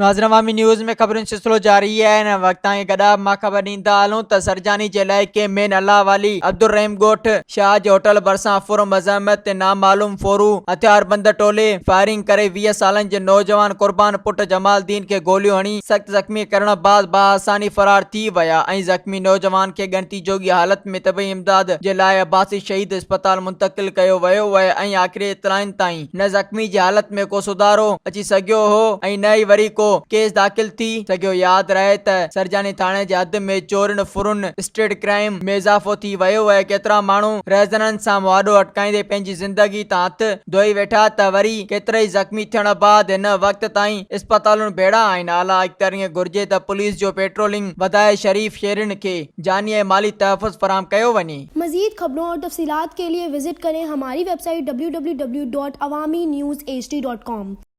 ناظرين عوامي نيوز ۾ خبرن جو سلسلو جاري آهي هن وقت تائين گڏاپ مان خبر ڏيندا هلون ته سرجاني جي علائقي ۾ الله والي عبدالرحيم ڳوٺ شاهه جي هوٽل ڀرسان ڦر مزاحمت تي نامعلوم ڦورو هٿياربند ٽولي فائرنگ ڪري 20 سالن جي نوجوان قربان پٽ جمال الدين کي گوليون هڻي سخت زخمي ڪرڻ بعد باآساني فرار ٿي ويا ۽ زخمي نوجوان کي ڳڻتي جوڳي حالت ۾ طبي امداد جي لاء عباسي شهيد اسپتال منتقل ڪيو ويو آهي ۽ آخري اطلاعن تائين نه زخمي جي حالت ۾ ڪو سڌارو اچي سگهيو هو ۽ نه ئي وري ڪو ڪيس داخل ٿي سگهيو. ياد رهي ته سرجاني ٿاڻي جي حد ۾ چورين، ڦرن، اسٽريٽ ڪرائيم ۾ اضافو ٿي ويو آهي، ڪيترا ماڻهو رهزنن سان مهاڏو اٽڪائيندي پنهنجي زندگي تان هٿ ڌوئي ويٺا ته وري ڪيترائي زخمي ٿيڻ بعد هن وقت تائين اسپتالن ڀيڙا آهن، اعليٰ اختيارين کي گهرجي ته پوليس جو پيٽرولنگ وڌائي شريف شهرين کي جاني ۽ مالي تحفظ فراهم ڪيو وڃي. مزيد خبرون اور تفصيلات کے لئے وزٽ ڪرين ھماري website W W W dot Awami news H D dot com.